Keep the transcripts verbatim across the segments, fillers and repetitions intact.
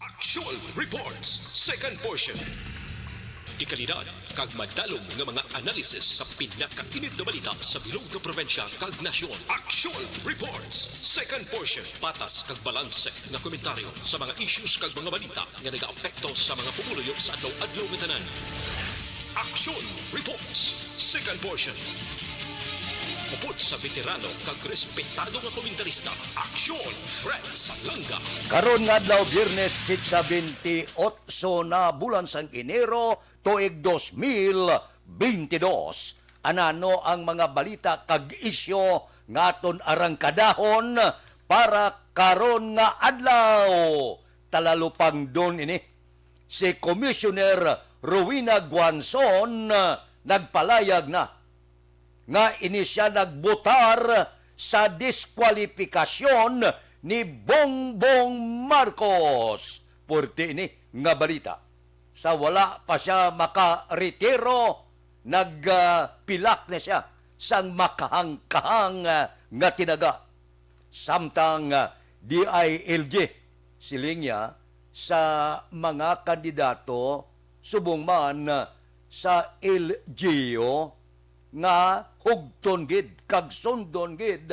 Action Reports, second portion. Dekalidad kag madalom nga mga analisis sa pinakainit nga balita sa bilog nga probinsya kag nasyon. Action Reports, second portion. Patas kag balanse nga komentaryo sa mga issues kag mga balita nga nagaapekto sa mga pumuluyo sa adlaw-adlaw nga tanan. Action Reports, second portion. Upod sa veterano kag respetado nga komentarista, Action Fred Salanga. Karon nga adlaw, Biyernes, petsa twenty-eight na bulan sang Enero, tuig dos mil bentidós. Anano ang mga balita kag isyu nga aton arangkadahon para karon nga adlaw? Talalupangdon ini. Si Commissioner Rowena Guanzon, ah, nagpalayag na nga ini sia nagbotar sa diskwalipikasyon ni Bongbong Marcos. Puwerte ini nga balita. Sa wala pa sia makaretiro, nagpilak na sia sang makahangkahang, ah, nga tinaga. Samtang, ah, D I L G, siling niya, sa mga kandidato subong man, ah, sa L G U nga hugton gid kag sundon gid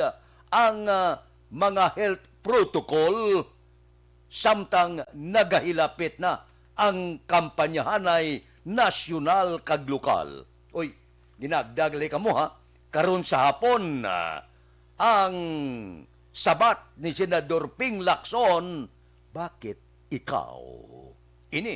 ang, ah, mga health protocol samtang nagahilapit na ang kampanyahanay nasyonal kag lokal. Uy, ginagdag lay kamo, ha? Karon sa hapon, ah, ang sabat ni Senador Ping Lacson, "Bakit ikaw?" Ini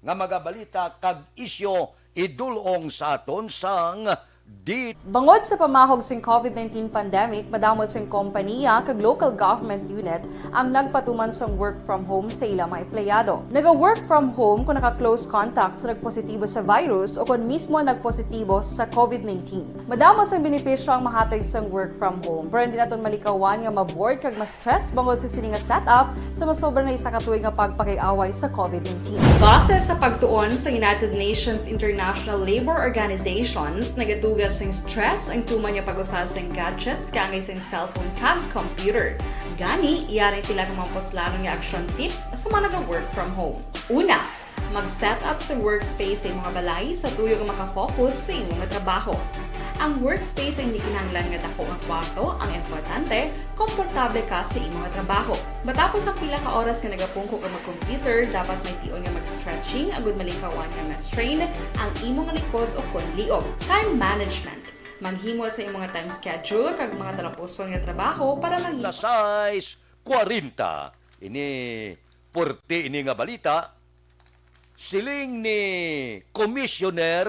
nga mga balita kag isyu idul-ong sa aton sang di- Bangod sa pamahog sing covid nineteen pandemic, madamo sing kompaniya kag local government unit ang nagpatuman sang work from home sa ila mga empleyado. Naga-work from home kung naka-close contact sa nagpositibo sa virus o kon mismo nagpositibo sa covid nineteen. Madamo sang benepisyo ang mahatag sang work from home, pero hindi naton malikawan nga ma-bored kag ma-stress bangod sa sini nga setup sa masobra na isa ka tuig nga pagpakig-away sa covid nineteen. Base sa pagtuon sa United Nations International Labor Organizations, nagatuga sing stress ang tuman nga pag-usa sing gadgets kaangay sing cellphone kag computer. Gani, yari ang pila ka mga puslanon nga action tips sa mga naga-work from home. Una, mag-set up sa workspace sa imong balay sa tuyo nga makafocus sa imo nga trabaho. Ang workspace hindi kinahanglan nga dako nga kwarto, ang importante, komportable ka sa imo nga trabaho. Matapos ang pila ka oras nga nagapungko ka mag-computer, dapat may tion nga mag-stretching agud malikawan nga ma-strain ang imo nga likod o kon liog. Time management. Maghimo sa imong nga time schedule kag mga talapuson nga trabaho para mag- Alas sais kwarenta. Ini, puwerte ini nga balita. Siling ni Commissioner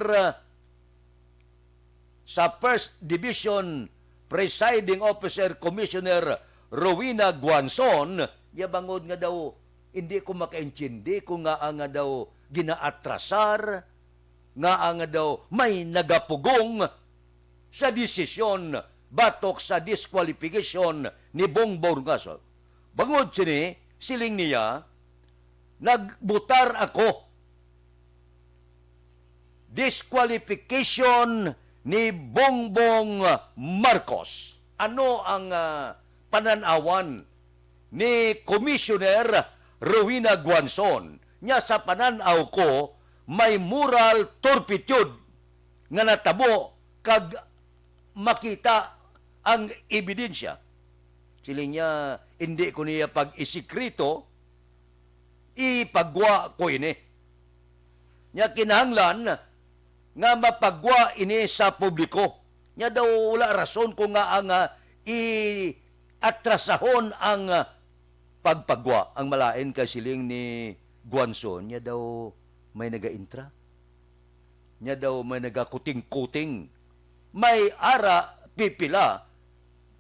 sa First Division, Presiding Officer Commissioner Rowena Guanzon, niya bangod nga daw hindi ko makaintindi kung ngaa nga daw ginaatrasar, ngaa nga daw may nagapugong sa desisyon batok sa disqualification ni Bongbong Marcos. Bangod sini, siling niya, "Nagbutar ako." Disqualification ni Bongbong Marcos. Ano ang, ah, panan-awan ni Commissioner Rowena Guanzon? Nya, sa panan-aw ko, may moral turpitude nga natabo kag makita ang ebidensya. Siling niya, hindi ko niya pag-isikreto, ipagwa ko ini. Nya kinahanglan nga mapagwa ini sa publiko. Nya daw wala rason kung ngaa nga i-atrasahon ang, ah, pagpagwa. Ang malain kay siling ni Guanzon, nya daw may nagaintra. Nya daw may nagakuting-kuting. May ara pipila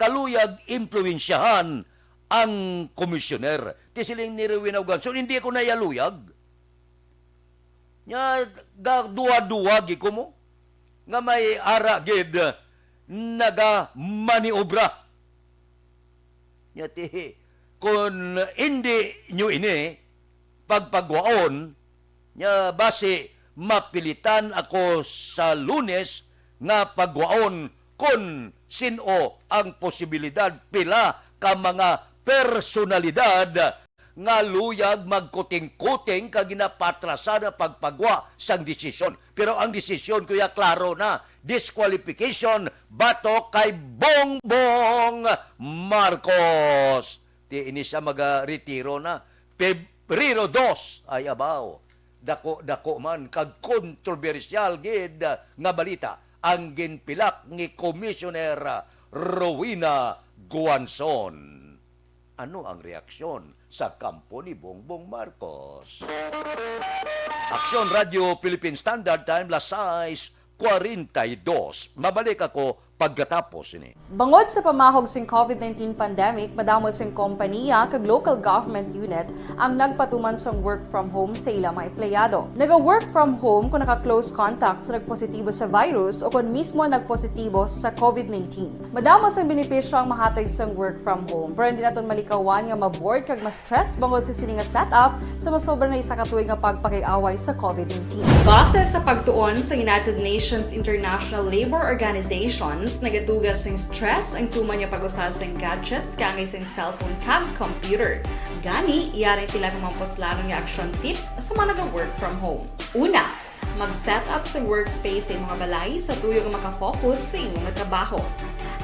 kaluyag impluwensyahan ang komisyoner. Ti siling ni Rowena Guanzon, "Hindi ko na iya luyag." Nya, gaduwa-duwa gid ko mo nga may ara gid nagamaniobra. Nya ti, kun indi nyo ini pagpagwaon, nya basi mapilitan ako sa Lunes nga pagwaon kon sin-o ang posibilidad, pila ka mga personalidad nga luyag magkuting-kuting kag ginapatrasan ang pagpagwa sang desisyon. Pero ang desisyon, kuya, klaro na. Disqualification batok kay Bongbong Marcos. Ti ini siya magaretiro na. Pebrero dos, ay abaw. Dako-dako man kag kontrobersyal gid nga balita ang ginpilak ni Commissioner Rowena Guanzon. Ano ang reaksyon sa kampo ni Bongbong Marcos? Aksyon Radio Philippine Standard Time, las sais cuarenta y dos. Mabalik ako pagkatapos ini. Bangod sa pamahog sing covid nineteen pandemic, madamo sing kompaniya kag local government unit ang nagpatuman sang work from home sa ila mga empleyado. Naga-work from home kung naka-close contact sa nagpositibo sa virus o kon mismo nagpositibo sa covid nineteen. Madamo sang benepisyo ang mahatag sang work from home, pero hindi naton malikawan nga ma-bored kag ma-stress bangod sa sini nga setup sa masobra na isa ka tuig nga pagpakig-away sa covid nineteen. Base sa pagtuon sa United Nations International Labour Organizations, nagatuga sing stress ang tuman nga pag-usa sing gadgets kaangay sing cellphone kag computer. Gani, yari ang pila ka mga puslanon nga action tips sa mga naga-work from home. Una, mag-set up sa workspace sa imo nga balay sa tuyo nga makafocus sa imo nga trabaho.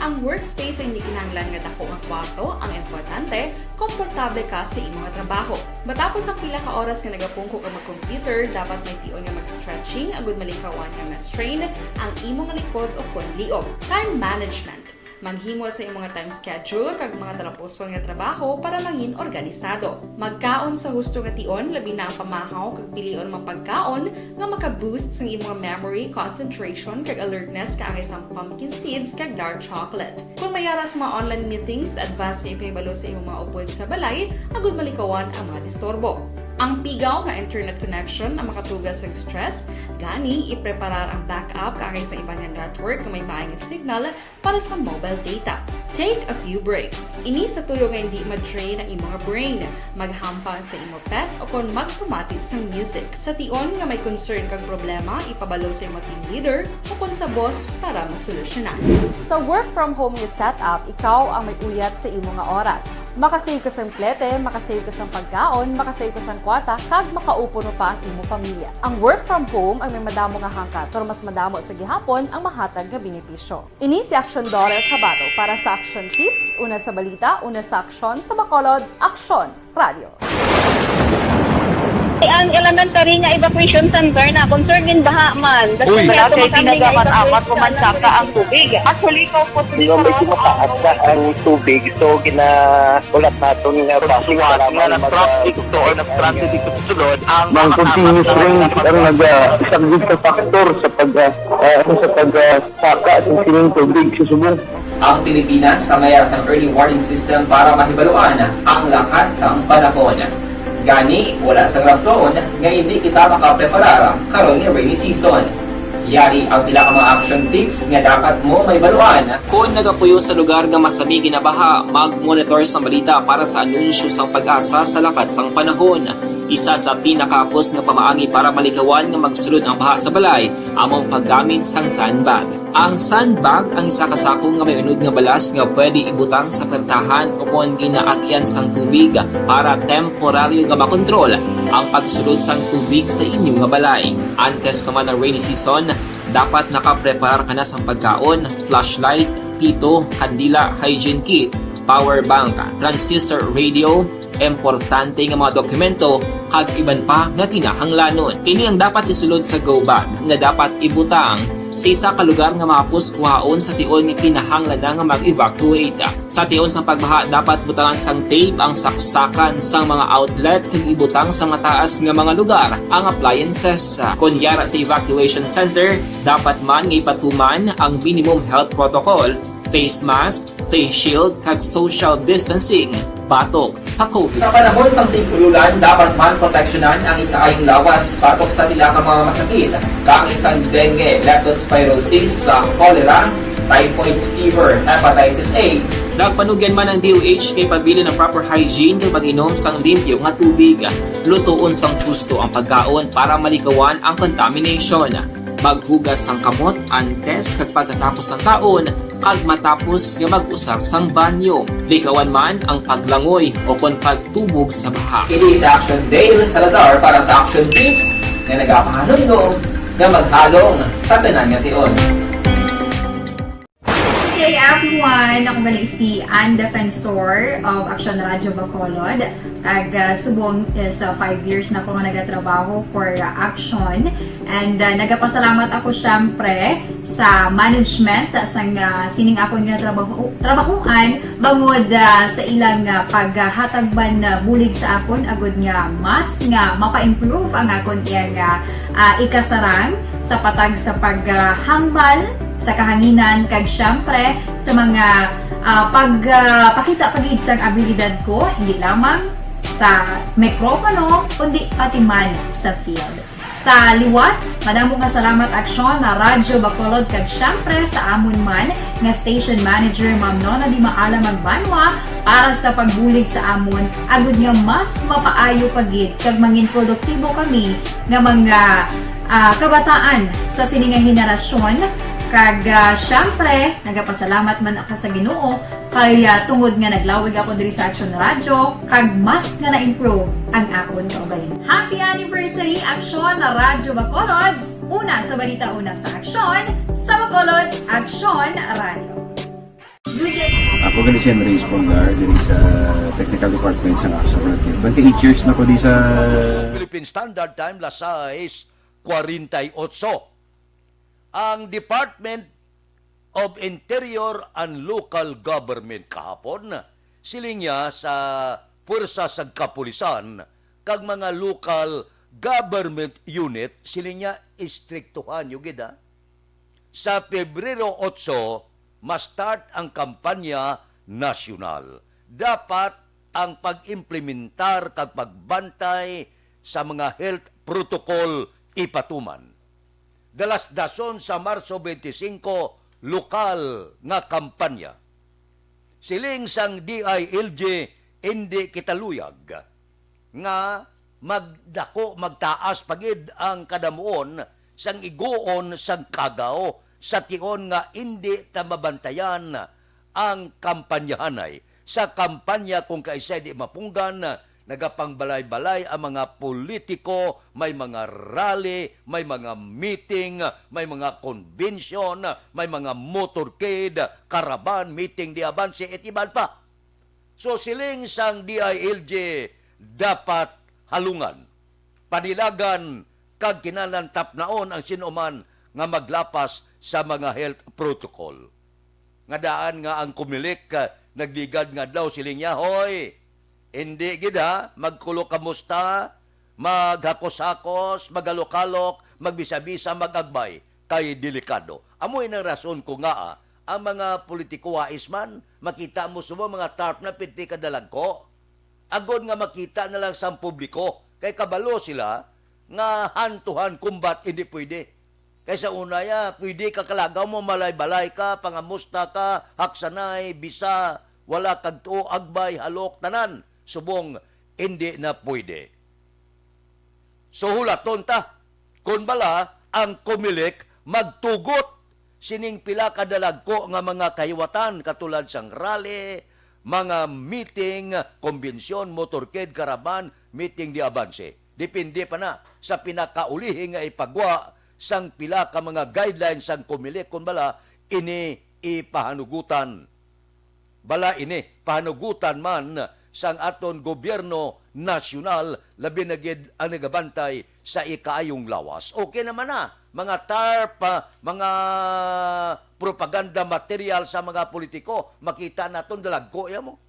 Ang workspace ay hindi kinahanglan nga dako nga kwarto, ang importante, komportable ka sa imo nga trabaho. Matapos ang pila ka oras nga nagapungko ka mag-computer, dapat may tion nga mag-stretching agud malikawan nga ma-strain ang imo nga likod o kon liog. Time management. Maghimo sa imo nga time schedule kag mga talapuson nga trabaho para mangin organisado. Magkaon sa husto nga tion, labi na ang pamahaw kag pilion mga pagkaon nga maka-boost sang imo nga memory, concentration, kag alertness kaangay sang pumpkin seeds kag dark chocolate. Kon may ara sa mga online meetings, advance nga ipahibalo sa imo mga upod sa balay agud malikawan ang mga disturbo. Ang pigaw nga internet connection ang makatuga sa stress, gani ipreparar ang backup kaangay sa iban nga network nga may maay nga signal para sa mobile data. Take a few breaks. Ini sa tuyo nga hindi ma-drain ang imo nga brain. Maghampang sa imo pet o kon magpamati sang music. Sa tion nga may concern kag problema, ipabalo sa imo team leader o kon sa boss para masolusyonan. Sa work from home nga setup, ikaw ang may uyat sa imo nga oras. Makasave ka sang plete, makasave ka sang pagkaon, makasave ka sang kwarta, kag makaupo mo pa ang imo pamilya. Ang work from home ay may madamo nga hangkat, pero mas madamo sa gihapon ang mahatag nga benepisyo. Ini si Action Daughter Kabato para sa Action Tips, una sa balita, una sa aksyon, sa Bacolod, Aksyon Radio. Ang elementary nga evacuation center na concern in baha man. Uy. Wala kay ginagaman amat ko man saka ang tubig. Actually, ikaw po, hindi ko mataas na ang tubig. So, ginahulat naton nga basic. Suwat nga nag-traffic to or nag-traffic dito sa sulod, ang mga continuous rain ang nag-, ah, isang sa factor sa pag, ah, ah, sa pag, ah, saka sa sining tubig sa subong. Ang Pilipinas ang may sang early warning system para mahibaluan ang lakat sang panahon. Gani, wala sang rason nga hindi kita makapreparar karon nga rainy season. Yari ang pila ka mga action tips nga dapat mo mahibaluan. Kon nagapuyo sa lugar nga masami ginabaha, mag-monitor sa balita para sa anunsyo sang PAGASA sa lakat sang panahon. Isa sa pinakahapos nga pamaagi para malikawan nga magsulod ang baha sa balay amo ang paggamit sang sandbag. Ang sandbag ang isa ka sako nga may unod nga balas nga pwede ibutang sa pertahan o kon ginaagyan sang tubig para temporaryo nga makontrol ang pagsulod sang tubig sa inyo nga balay. Antes naman ang rainy season, dapat nakapreparar ka na sang pagkaon, flashlight, pito, kandila, hygiene kit, power bank, transistor radio, importante nga mga dokumento, kag iban pa nga kinahanglanon. Ini ang dapat isulod sa go bag nga dapat ibutang sa isa ka lugar nga mahapos kuhaon sa tion nga kinahanglan na nga mag-evacuate. Sa tion sang pagbaha, dapat butangan sang tape ang saksakan sang mga outlet kag ibutang sa mataas nga mga lugar ang appliances. Kon yara sa evacuation center, dapat man nga ipatuman ang minimum health protocol, face mask, face shield, kag social distancing batok sa COVID. Sa panahon sang tig-ululan, dapat man proteksyonan ang ikaayong lawas batok sa pila ka mga masakit, kaangay sang dengue, leptospirosis, sa cholera, typhoid fever, hepatitis A. Nagpanugyan man ang D O H nga ipabilin ang proper hygiene kag pag-inom sang limpyo nga tubig. Lutoon sang husto ang pagkaon para malikawan ang contamination. Maghugas sang kamot antes kag pagkatapos sang kaon, Pagmatapos nga mag-usar sang banyo, likawan man ang paglangoy o kon pagtubog sa baha. Ini sa Action Dale Salazar para sa Action Tips nga nagapahanumdom nga maghalong sa tanan nga tion. Hey everyone! Ako gali si Ann Defensor of Action Radio Bacolod. Kag uh, subong is uh, five years na ako nga nagatrabaho for uh, Action. And uh, nagapasalamat ako syempre sa management sang uh, sining akon nga trabaho trabahoan bangod uh, sa ilang uh, paghatag man uh, bulig sa akon agud nga mas nga mapa-improve ang akon iyang uh, uh, ikasarang sa patag sa paghambal sa kahanginan kag syempre sa mga uh, pagpakita uh, pagid sang abilidad ko hindi lamang sa mikropono kundi pati man sa field. Sa liwat, madamo nga salamat Aksyon na Radyo Bacolod kag syempre sa amon man nga station manager Ma'am Nona Di Maala Magbanwa para sa pagbulig sa amon agud nga mas mapaayo pa gid kag mangin produktibo kami nga mga ah, kabataan sa sini nga henerasyon kag ah, syempre nagapasalamat man ako sa Ginoo kay ah, tungod nga naglawig ako diri sa Action Radyo kag mas nga na-improve ang akon kaugalingon. Happy anniversary Aksyon na Radyo Bacolod! Una sa balita, una sa aksyon, sa Bacolod, Aksyon Radyo. Good day. Ako gali si Andres Polgar, diri sa Technical Department sa Action Radio. Twenty-eight years na ko di sa Philippine Standard Time, las sais kwarenta y ocho. Ang Department of Interior and Local Government kahapon, siling niya sa Pwersa sa Kapulisan kag mga local government unit, siling niya, istriktuhan niyo gid, ha? Sa Pebrero otso, ma-start ang kampanya nasyonal. Dapat ang pag-implementar kag pagbantay sa mga health protocol ipatuman. Dalasdason sa Marso twenty-five, lokal nga kampanya. Siling sang D I L G, indi kita luyag nga magdako, magtaas pa gid ang kadamuon sang iguon sang kagaw sa tion nga indi ta mabantayan ang kampanyahanay. Sa kampanya, kung kaisay di mapunggan, nagapangbalay-balay ang mga politiko, may mga rally, may mga meeting, may mga convention, may mga motorcade, caravan, meeting di abanse, et iban pa. So, siling sang D I L G, dapat halungan, panilagan, kag kinahanglan tapnaon ang sino man nga maglapas sa mga health protocol. Nga daan nga ang Comelec, ah, nagligad nga adlaw, siling niya, "Hoy, hindi gid ha, magkulo kamusta, maghakos-hakos, magalok-alok, magbisa-bisa, mag-agbay, kay delikado." Amo ini ang rason ko nga, ah, ang mga politiko wais man, makita mo subong mga tarp na piti kadalagko. Agod nga makita na lang sang publiko, kay kabalo sila nga hand-to-hand combat hindi pwede. Kay sa una ya, pwede ka kalagaw mo, mabalay-balay ka, pangamusta ka, haksanay, bisa, wala kag tuo, agbay, halok, tanan. Subong, hindi na pwede. So, hulaton ta, kon bala ang Comelec magtugot sining pila ka dalagko nga mga kahiwatan, katulad sang rally, mga meeting, kombensyon, motorcade, caravan, meeting di abanse. Depende pa na sa pinakaulihi nga ipagwa sang pila ka mga guidelines sang Comelec, kon bala ini ipahanugutan. Bala ini, pahanugutan man sang aton gobyerno nasyonal, labi na gid ang nagabantay sa ikaayong lawas. Okay naman na, mga tarp, ah, mga propaganda material sa mga politiko, makita naton dalagko ya mo.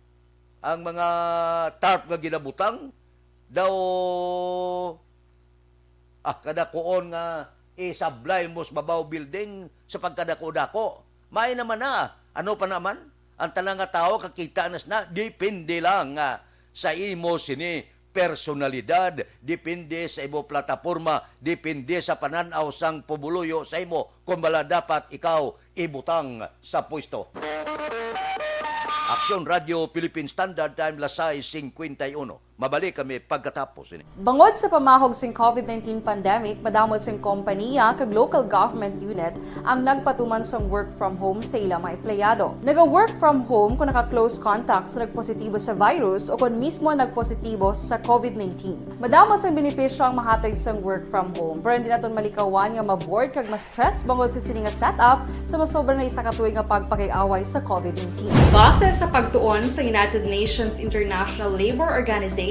Ang mga tarp nga ginabutang, daw, ah, kadakuon nga isablay mo sa babaw building sa pagkadako-dako. May naman na. Ano pa naman? Ang tanan nga tawo kakita na sina, depende lang, ah, sa imo sini personalidad, depende sa imo plataporma, depende sa panan-aw sang pumuluyo sa imo, kon bala dapat ikaw ibutang sa pwesto. Aksyon Radio Philippine Standard Time, las sais singkwenta y uno. Mabalik kami pagkatapos ini. Bangod sa pamahog sing COVID nineteen pandemic, madamo sing kompaniya kag local government unit ang nagpatuman sang work from home sa ila mga empleyado. Naga-work from home kung naka-close contact sa nagpositibo sa virus o kon mismo nagpositibo sa COVID nineteen. Madamo sang benepisyo ang mahatag sang work from home, pero hindi naton malikawan nga ma-bored kag ma-stress bangod sa sini nga setup sa masobra na isa ka tuig nga pagpakig-away sa COVID nineteen. Base sa pagtuon sa United Nations International Labour Organizations,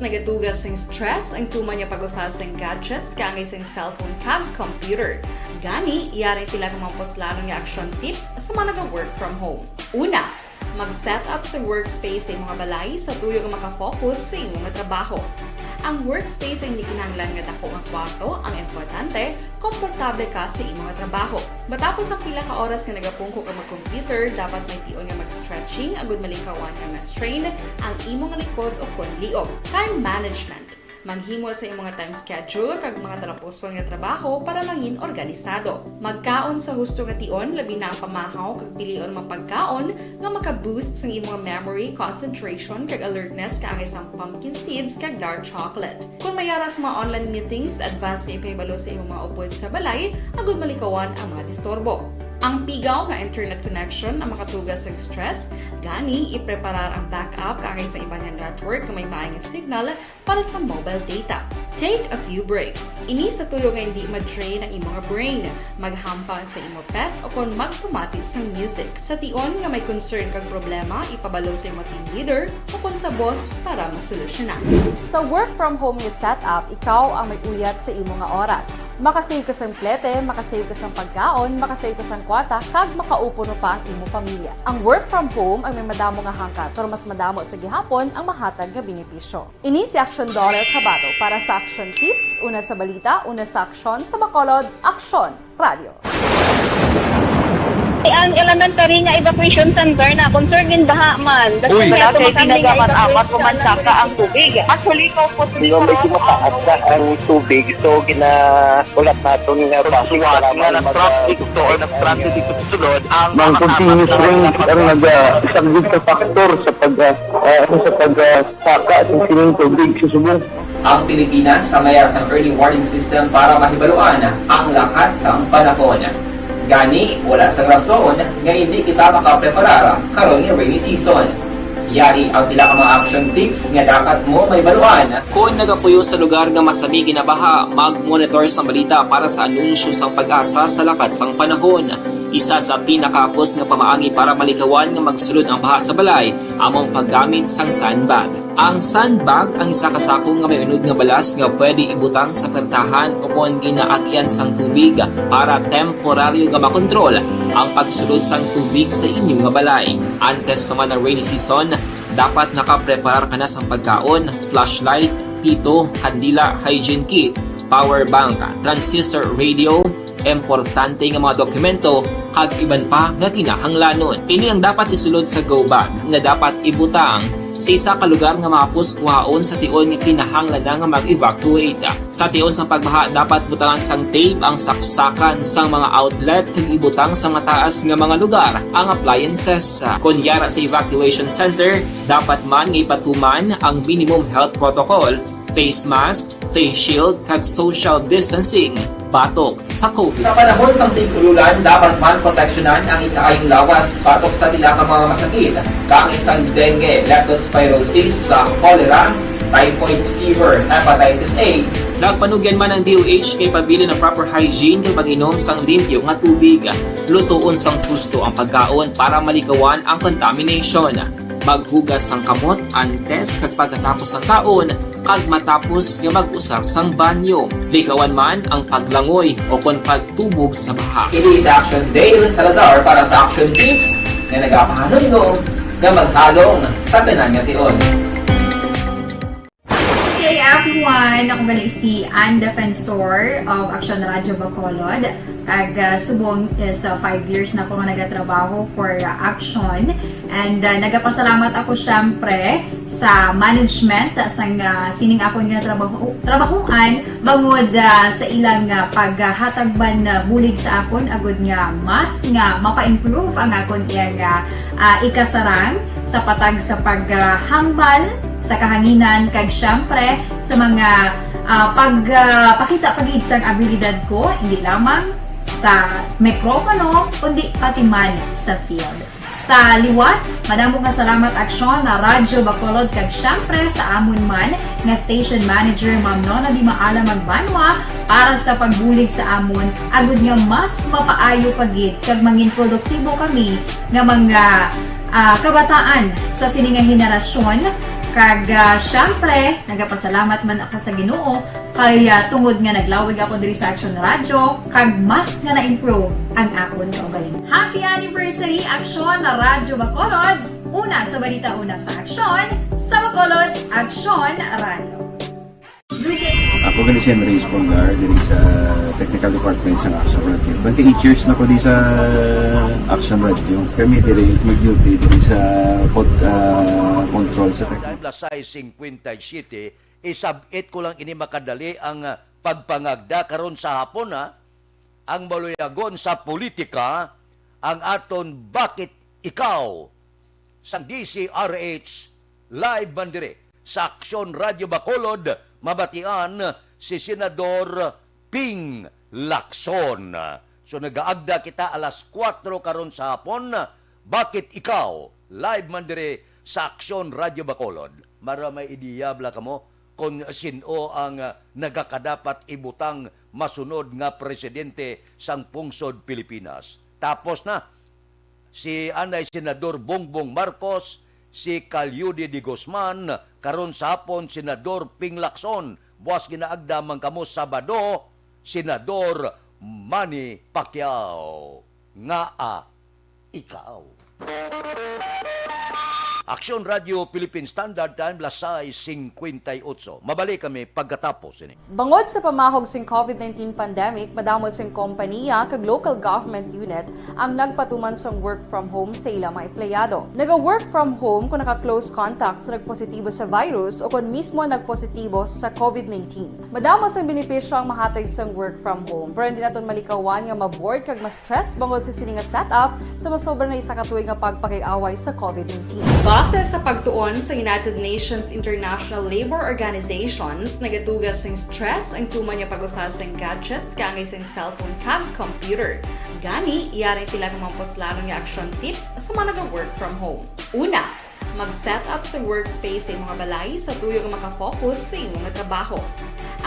nagatuga sing stress ang tuman nga pag-usa sing gadgets kaangay sing cellphone kag computer. Gani, yari ang pila ka mga puslanon nga action tips sa mga naga-work from home. Una, mag-set up sa workspace sa imong balay sa tuyo nga makafocus sa imong trabaho. Ang workspace ay hindi kinahanglan nga dako nga kwarto, ang importante, komportable ka sa imong trabaho. Matapos ang pila ka oras nga nagapungko ka mag-computer, dapat may tion nga mag-stretching agud malikawan nga ma-strain ang imong likod o kon liog. Time management. Maghimo sa imong time schedule kag mga talapuson nga trabaho para mangin organisado. Magkaon sa husto nga tion, labi na ang pamahaw kag pilion mga pagkaon nga maka-boost sang imong memory, concentration, kag alertness kaangay sang pumpkin seeds kag dark chocolate. Kung may ara sa mga online meetings, advance nga ipahibalo sa imong mga upod sa balay agud malikawan ang mga disturbo. Ang pigaw nga internet connection ang makatuga sa stress, gani ipreparar ang backup kaangay sa iban nga network nga may maayong signal para sa mobile data. Take a few breaks. Ini sa tuyo nga hindi ma-drain ang imong brain. Maghampang sa imo pet o kon magpamati sang music. Sa tion nga may concern kag problema, ipabalo sa imo team leader o kon sa boss para masolusyonan. Sa work from home nga setup, ikaw ang may uyat sa imo nga oras. Makasave ka sang plete, makasave ka sang pagkaon, makasave ka sang kwarta, kag makaupo pa ang imo pamilya. Ang work from home ang may madamo nga hangkat, pero mas madamo sa gihapon ang mahatag nga benepisyo. Ini si Action Dollar Kabato para sa Action Tips, una sa balita, una sa aksyon, sa Bacolod, Aksyon Radio. Ang elementary nga evacuation center na concern in baha man. Uy. Wala kay pinagaman amat ko man saka ang tubig. Actually, ikaw po. Di ba, medyo mataas na ang tubig, so ginaulat naton nga basi nga nag-traffic to or nag-traffic ito sulod ang mga continuous rain ang nag-, ah, isang good factor sa pag, ah, ah, sa pag, ah, saka sa sining tubig sa subong. Ang Pilipinas ang may sang early warning system para mahibaluan ang lakat sang panahon. Gani, wala sang rason nga hindi kita makapreparar karon nga rainy season. Yari ang pila ka mga action tips nga dapat mo mahibaluan. Kon nagapuyo sa lugar nga masami ginabaha, mag-monitor sang balita para sa anunsyo sang PAGASA sa lakat sang panahon. Isa sa pinakahapos nga pamaagi para malikawan nga magsulod ang baha sa balay amo ang paggamit sang sandbag. Ang sandbag ang isa ka sako nga may unod nga balas nga pwede ibutang sa pertahan o kon ginaagyan sang tubig para temporaryo nga makontrol ang pagsulod sang tubig sa inyo nga balay. Antes pa man ang rainy season, dapat nakapreparar ka na sang pagkaon, flashlight, pito, kandila, hygiene kit, power bank, transistor radio, importante nga mga dokumento, kag iban pa nga kinahanglanon. Ini ang dapat isulod sa go bag nga dapat ibutang sa isa ka lugar nga mahapos kuhaon sa tion nga kinahanglan na nga mag-evacuate. Sa tion sang pagbaha, dapat butangan sang tape ang saksakan sang mga outlet kag ibutang sa mataas nga mga lugar ang appliances. Kon yara sa evacuation center, dapat man nga ipatuman ang minimum health protocol, face mask, face shield, kag social distancing batok sa COVID. Sa panahon sang tig-ululan, dapat man proteksyonan ang ikaayong lawas batok sa pila ka mga masakit, kaangay sang dengue, leptospirosis, sa cholera, typhoid fever, hepatitis A. Nagpanugyan man ang D O H nga ipabilin ang proper hygiene kag pag-inom sang limpyo nga tubig. Lutoon sang husto ang pagkaon para malikawan ang contamination. Maghugas sang kamot antes kag pagkatapos sang kaon, kag matapos nga mag-usar sang banyo. Likawan man ang paglangoy o kon pagtubog sa baha. Kini si Action Dale Salazar para sa Action Tips nga nagapahanumdom nga maghalong sa tanan nga tion. Hey everyone! Ako gali si Ann Defensor of Action Radio Bacolod. Kag, ah, subong is, ah, five years na ako nga nagatrabaho for, ah, Action. And, ah, nagapasalamat ako, syempre, sa management, ah, sang, ah, sining akon nga trabaho, trabahoan, bangod, ah, sa ilang, ah, paghatag man, ah, bulig sa akon, agud nga mas nga mapa-improve ang akon iyang, ah, ah, ikasarang sa patag sa paghambal sa kahanginan, kag siyempre sa mga, ah, pag, ah, pakita pa gid sang abilidad ko, hindi lamang sa mikropono, kundi pati man sa field. Sa liwat, madamo nga salamat, Aksyon, na Radyo Bacolod, kag siyempre sa amon man nga station manager, Ma'am Nona Di Maala Magbanwa, para sa pagbulig sa amon, agud nga mas mapaayo pa gid kag mangin produktibo kami nga mga, ah, kabataan sa sini nga henerasyon. Kag, ah, siyempre, nagapasalamat man ako sa Ginoo kay, ah, tungod nga naglawig ako diri sa Action Radio, kag mas nga na-improve ang akon kaugalingon. Happy anniversary, Aksyon na Radyo Bacolod! Una sa balita, una sa aksyon, sa Bacolod, Aksyon Radio. Ako gani si Andres Polgar, diri sa technical department sa Action Radio. Twenty-eight years na ko di sa Action Radio. Kami diri mag-duty diri sa pod-, ah, control sa tech- Time, alas sais cincuenta y siete, isab-it ko lang ini makadali ang, ah, pagpangagda karon sa hapon, ha. Ang maluyagon sa politika, ang aton Bakit Ikaw? Sang D Z R H, live man diri sa Aksyon Radio Bacolod, mabatian si Senador Ping Lacson. So, nagaagda kita alas kuwatro karon sa hapon. Bakit Ikaw? Live man diri sa Aksyon Radio Bacolod. Mara may ideya bala kamo kon sin-o ang, ah, nagakadapat ibutang masunod nga presidente sang pungsod Pilipinas. Tapos na, si anay Senador Bongbong Marcos, si Cayude de Guzman, karon sa hapon Senador Ping Lacson, buwas ginaagda man kamo Sabado, Senador Manny Pacquiao. Ngaa ikaw? Aksyon Radio Philippine Standard Time, alas sais cincuenta y ocho. Mabalik kami pagkatapos ini. Bangod sa pamahog sing COVID nineteen pandemic, madamo sing kompaniya kag local government unit ang nagpatuman sang work from home sa ila mga empleyado. Naga-work from home kung naka-close contact sa nagpositibo sa virus o kon mismo nagpositibo sa COVID nineteen. Madamo sang benepisyo ang mahatag sang work from home, pero hindi naton malikawan nga ma-bored kag ma-stress bangod sa sini nga setup sa masobra na isa ka tuig nga pagpakig-away sa COVID nineteen. Base sa pagtuon sa United Nations International Labor Organizations, nagatuga sing stress ang tuman nga pag-usa sing gadgets kaangay sing cellphone kag computer. Gani, yari ang pila ka mga puslanon nga action tips sa mga naga-work from home. Una, mag-set up sa workspace sa imo nga balay sa tuyo nga makafocus sa imo nga trabaho.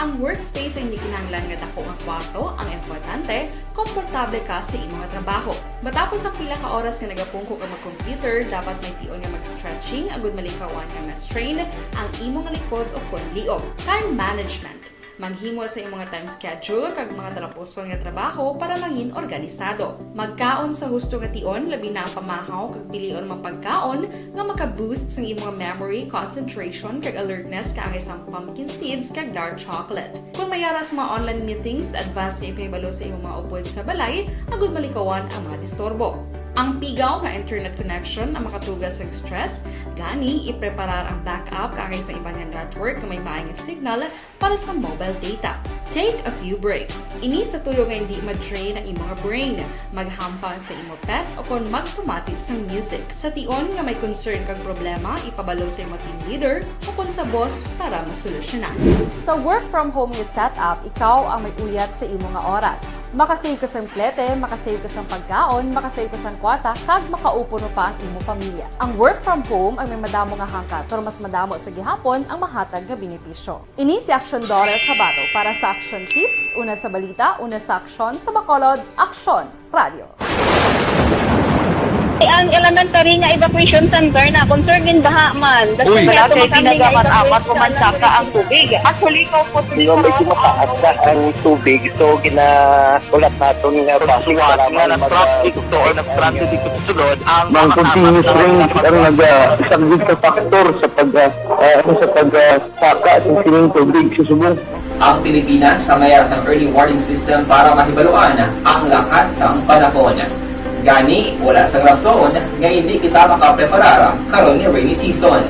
Ang workspace ay hindi kinahanglan nga dako nga kwarto, ang importante, komportable ka sa imo nga trabaho. Matapos ang pila ka oras nga nagapungko ka mag-computer, dapat may tion nga mag-stretching agud malikawan nga ma-strain ang imo nga likod o kon liog. Time management. Maghimo sa imo nga time schedule kag mga talapuson nga trabaho para mangin organisado. Magkaon sa husto nga tion, labi na ang pamahaw kag pilion mga pagkaon nga maka-boost sang imo nga memory, concentration, kag alertness kaangay sang pumpkin seeds kag dark chocolate. Kon may ara sa mga online meetings, advance nga ipahibalo sa imo mga upod sa balay agud malikawan ang mga disturbo. Ang pigaw nga internet connection ang makatuga sang stress, gani ipreparar ang backup kaangay sa iban nga network nga may maay nga signal para sa mobile data. Take a few breaks. Ini sa tuyo nga hindi ma-drain ang imo nga brain. Maghampang sa imo pet o kon magpamati sang music. Sa tion nga may concern kag problema, ipabalo sa imo team leader o kon sa boss para masolusyonan. Sa work from home nga setup, ikaw ang may uyat sa imo nga oras. Makasave ka sang plete, makasave ka sang pagkaon, makasave ka sang kwarta, kag makaupo pa ang imo pamilya. Ang work from home ay may madamo nga hangkat, pero mas madamo sa gihapon ang mahatag nga benepisyo. Ini si Aksyon Dorer Cabato para sa Aksyon Tips, una sa balita, una sa aksyon, sa Bacolod, Aksyon Radio. Ang elementary nga evacuation center na concern din baha man. Uy! Wala kay ginagamit-amat ko man saka ang tubig. Actually, ikaw po, medyo mataas na ang tubig, so gina-, ulat naton nga base nga mag-, nag-traffic to or nag-traffic to sulod ang mga continuous rain ang nag-, ah, isang big factor sa pag, ah, ah, ano, sa pag, ah, saka sa sining tubig sa subong. Ang Pilipinas sa may ara sang early warning system para mahibaluan ang lakat sang panahon. Gani, wala sang rason nga hindi kita makapreparar karon nga rainy season.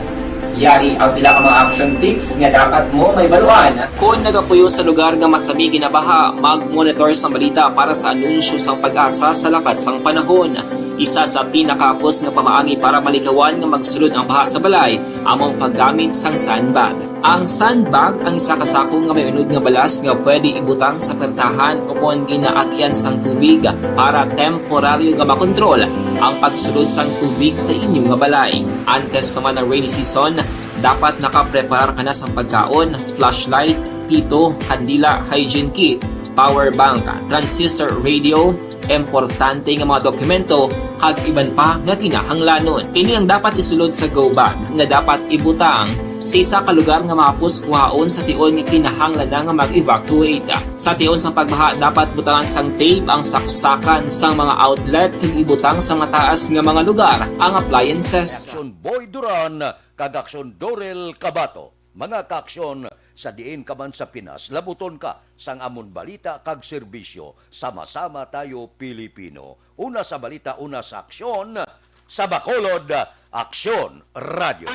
Yari ang pila ka mga action tips nga dapat mo mahibaluan. Kon nagapuyo sa lugar nga masami ginabaha, mag-monitor sang balita para sa anunsyo sang PAGASA sa lakat sang panahon. Isa sa pinakahapos nga pamaagi para malikawan nga magsulod ang baha sa balay amo ang paggamit sang sandbag. Ang sandbag ang isa ka sako nga may unod nga balas nga pwede ibutang sa pertahan ukon ginaagyan sang tubig para temporaryo nga makontrol ang pagsulod sang tubig sa inyo nga balay. Antes pa man ang rainy season, dapat nakapreparar ka na sang pagkaon, flashlight, pito, kandila, hygiene kit, power bank, transistor radio, importante nga mga dokumento, kag iban pa nga kinahanglanon. Ini ang dapat isulod sa go bag nga dapat ibutang sa isa ka lugar nga mahapos kuhaon sa tion nga kinahanglan na nga mag-evacuate. Sa tion sang pagbaha, dapat butangan sang tape ang saksakan sang mga outlet kag ibutang sa mataas nga mga lugar ang appliances. Aksyon Boy Duran kag Aksyon Dorel Cabato. Mga kaaksyon, sa diin ka man sa Pinas, labuton ka sang amon balita kag serbisyo. Sama-sama tayo, Pilipino. Una sa balita, una sa aksyon, sa Bacolod, Aksyon Radio.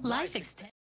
Life extends.